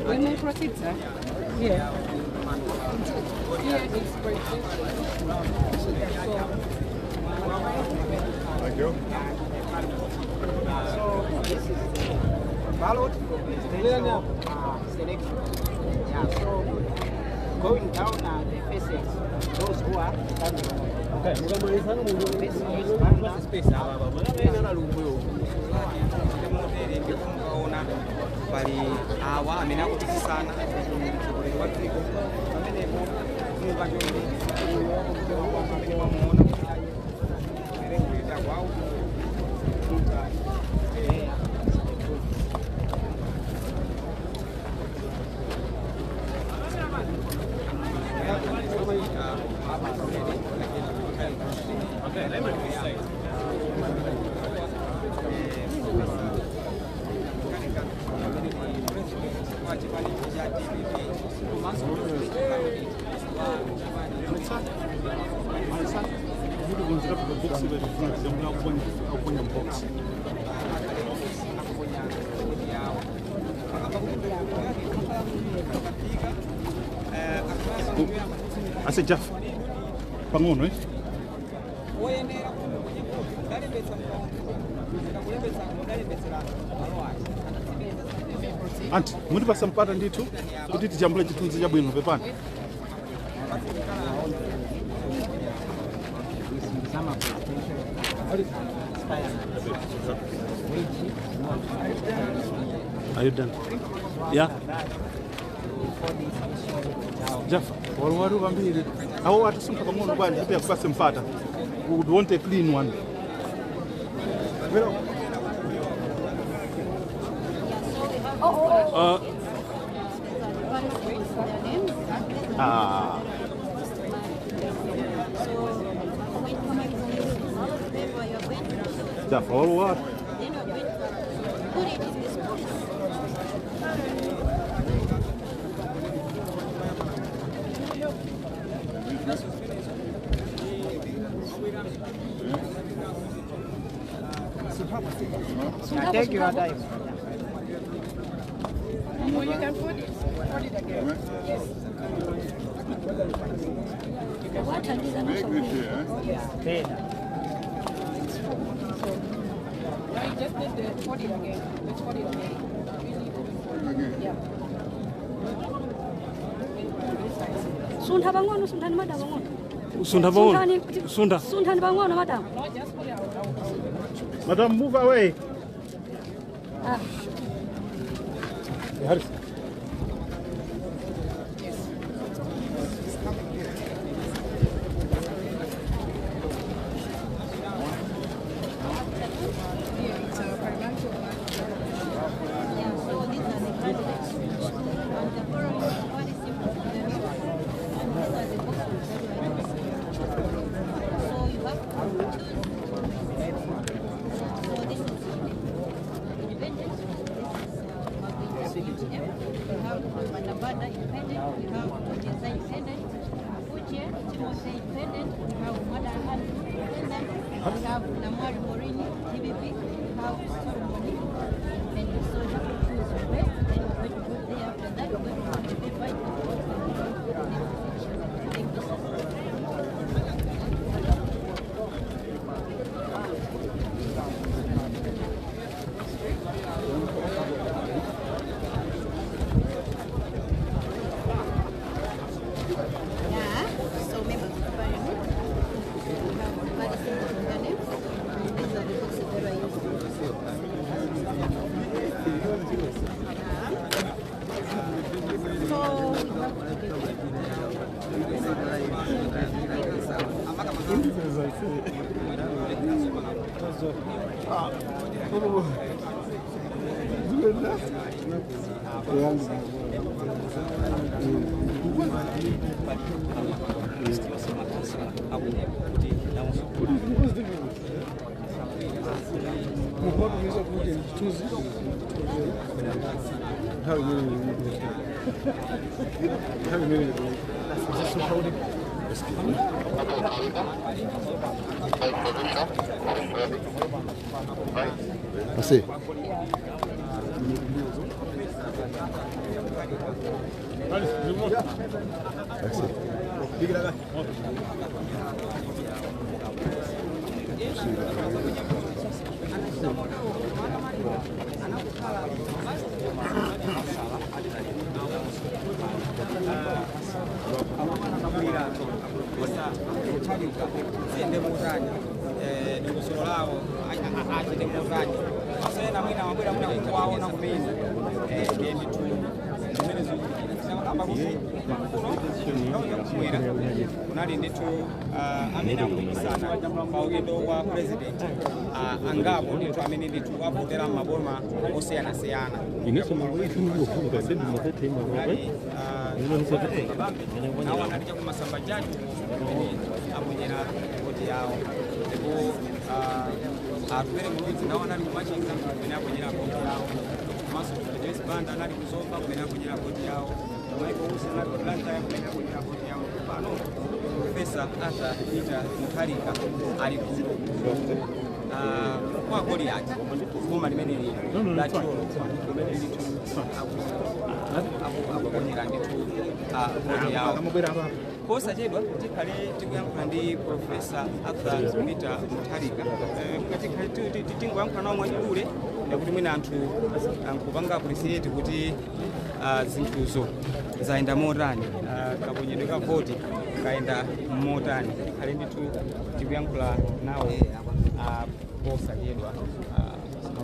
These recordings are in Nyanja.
We may proceed, sir. Yeah. Here is Thank you. So this is the ballot for presidential selection. Yeah, so going down are the faces, those who are standing. Okay. This is Banda. Pali awa amene akupikisana mtsogoleri wa dziko pamenepo muka chonde amene wamuona kuti ayi merengulira kwawo Ase Jeff pang'ono eh? Anti mutipasa mpata ndithu kuti tijambule chithunzi chabwino pepani. Are you done? Yeah. Jeff, waru vambiri. Awo atusumpha pang'ono bwanji kuti akupase mpata. We would want a clean one. Jeff, what? Put it in this box. Take your time. Well, you can put it again. Yes. What are these? Yes. So, now you just need to put it again. Let's put it again. Yeah. Sunda bangono, sunda ni madam bangono. Sunda bangono. Sunda. Sunda ni bangono, madam. No, just put it out. Madam, move away. Ah. Harris. Yeah, so these are the candidates. And the forum is very simple. And these are the boxes that we are using. So you have to choose. So this is independent. This is we have Bandabanda independent. We have Ojeza independent. Uche Timothy independent. We have Mada Andrew independent. We have Namwari Morini TBP. We have Solomon independent. So you have to choose your best. Then we're going to go there. After that, we're going to put the paper in the box and we go to the next section. Thank you, sir. Yeah, so members of parliament, we have very simple their names. These are the boxes that are used. Yeah. So we have to get Passez. Merci. Kunali ndithu amene akupikisana pa ulendo wa president angapo ndithu amene ndithu avotera maboma osiyanasiyana. Nawo anali chakumasamba chacho amene aponyera voti yawo, ndipo Atupele Muluzi nawo anali kumachinga kumene aponyera voti yawo, komanso Joyce Banda anali kuzomba kumene aponyera voti yawo, Michael Usi anali ku Blantyre kumene aponyera voti yawo. Pano Professor Arthur Peter Mutharika ali kuno kwa Goliath boma limene la Thyolo kumene ndithu akuponyera ndithu voti yawo. Posachedwa tikhale tikuyankhula ndi Professor Arthur Peter Mutharika. Tingoyankhula nawo mwachidule kuti mwina anthu ankupanga appreciate kuti zinthuzo zayenda motani, kaponyedwe ka voti kayenda motani. Tikhale ndithu tikuyankhula nawo posachedwa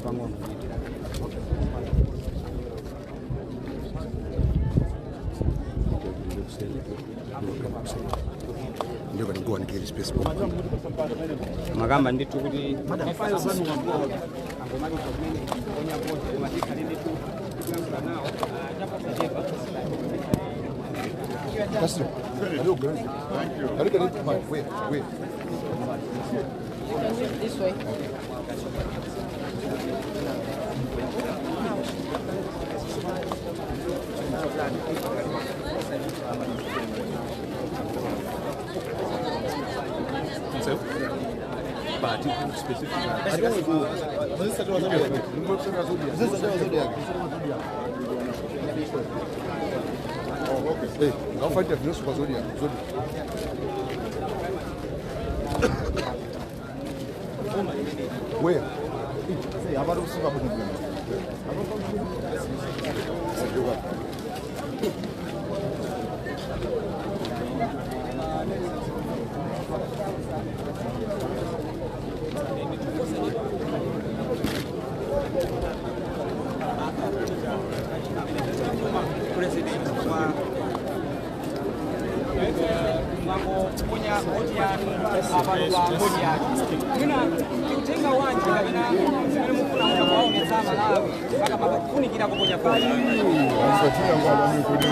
pang'ono. Makamba ndithu kuti You can move this way. Where? President wa mwangoponya voti yanu apano pa voti yake. Mwina tikutenga wanji kapena zimene mufuna kuwaonetsa Malawi mpaka pakufunikira kuponya voti. Kuti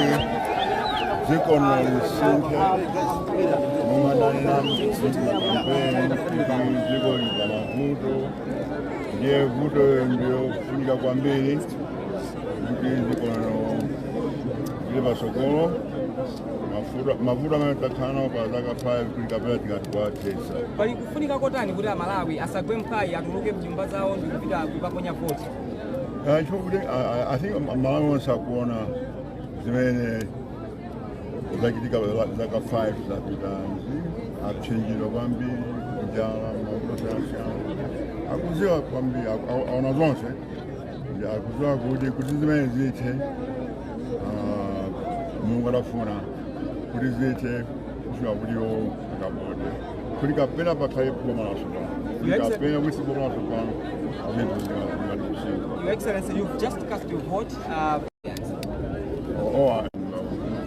dziko lisinthe mumanana makampeni kuti dziko lili mavuto, ndiye vuto ndiyo kufunika kwambiri kuti dziko lili patsogolo. Mavuto amene takhala nawo pa zaka 5 kuti kapena tikatiwathetsa. Pali kufunika kotani kuti Amalawi asagwe mphwayi, atuluke mnyumba zawo ndi kupita kukaponya voti? Chifukwa kuti I think Malawi onse akuona zimene zachitika zaka 5 zapitazi, apsinjidwa kwambiri, njala, mavuto osiyanasiyana. Akudziwa kwambiri, aona zonse, akudziwa kuti zimene zithe Mulungu adafuna kuti zithe kufika kuti iwo akavote kuti kapena pakhale boma latsopano, kuti kapena kuti boma latsopano zinthu zingati kusintha. Your Excellency, you've just cast your vote.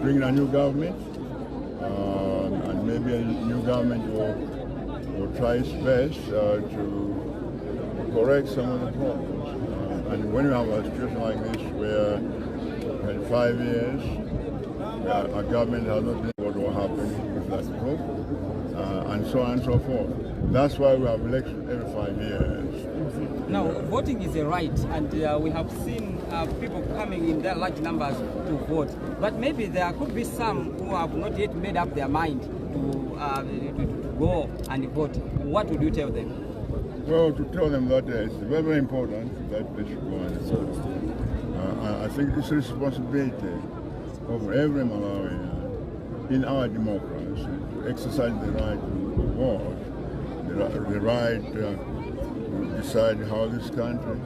Bringing a new government, and maybe a new government will try its best to correct some of the problems. And when you have a situation like this where in 5 years a government has not been what will happen with that group, and so on and so forth. That's why we have elections every 5 years. Now, voting is a right, and we have seen people coming in their large numbers to vote. But maybe there could be some who have not yet made up their mind to go and vote. What would you tell them? Well, to tell them that it's very, very important that they should go and vote. I think it's a responsibility of every Malawian in our democracy to exercise the right to vote, the right to decide how this country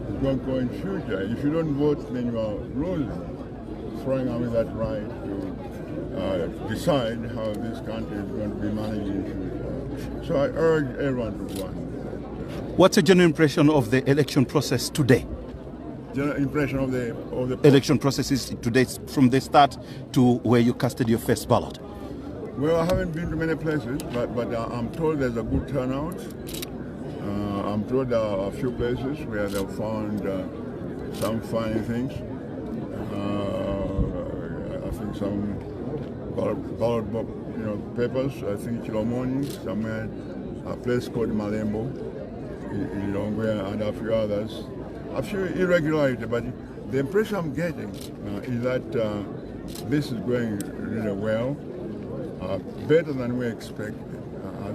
is going to go in future. If you don't vote, then you are losing, throwing away that right to decide how this country is going to be managed in future. So I urge everyone to go and vote. What's your general impression of the election process today? General impression of the Election processes today, from the start to where you casted your first ballot. Well, I haven't been to many places, but I'm told there's a good turnout. I'm told there are a few places where they found some funny things. I think some ballot papers. I think Chilomoni, somewhere, a place called Malembo in Lilongwe, and a few others. A few irregularities, but the impression I'm getting is that this is going really well, better than we expected.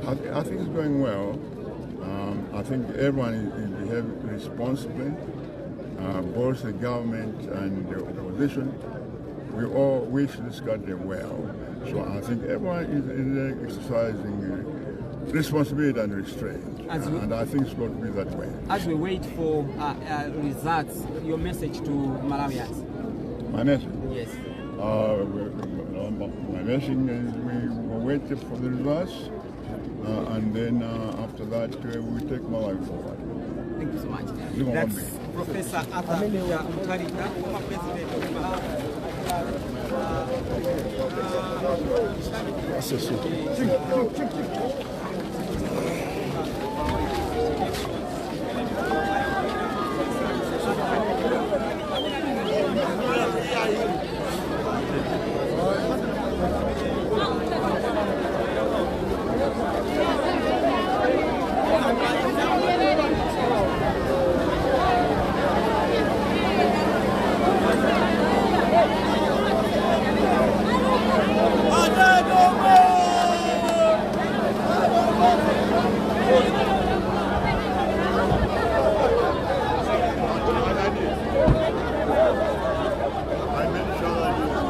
I think it's going well. I think everyone is behaving responsibly, both the government and the opposition. We all wish this country well. So I think everyone is exercising responsibility and restraint. And I think it's going to be that way. As we wait for results, your message to Malawians. My message? Yes. My message is we will wait for the results, and then after that we take Malawi forward. Thank you so much. You want That's me? Professor Arthur Peter Mutharika, former president of Malawi. I made sure that you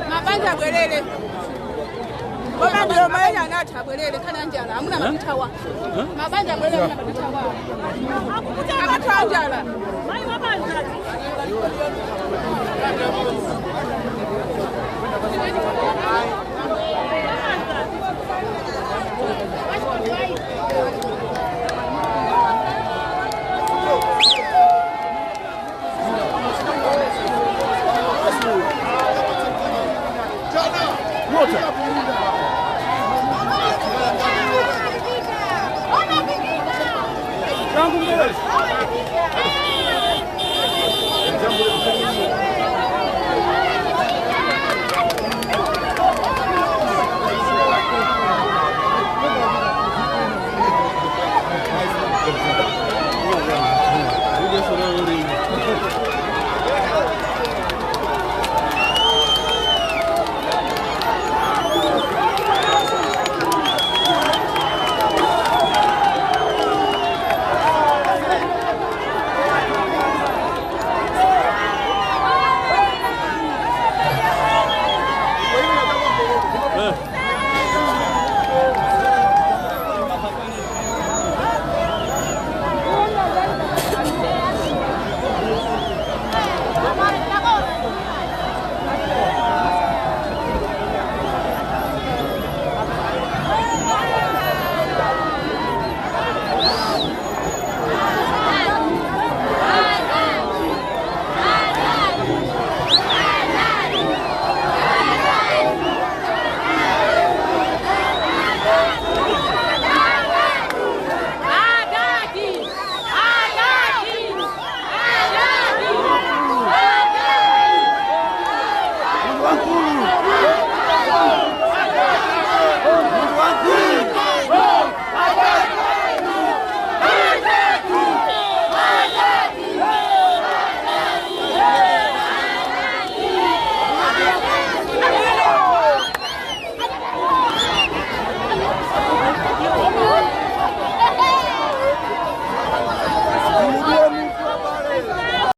Mabanja bwerere. Boma ndio maana anatha bwerere kana njala amuna mapitawa. Mabanja bwerere amuna mapitawa. Akutaka njala. Mai mabanja. Water.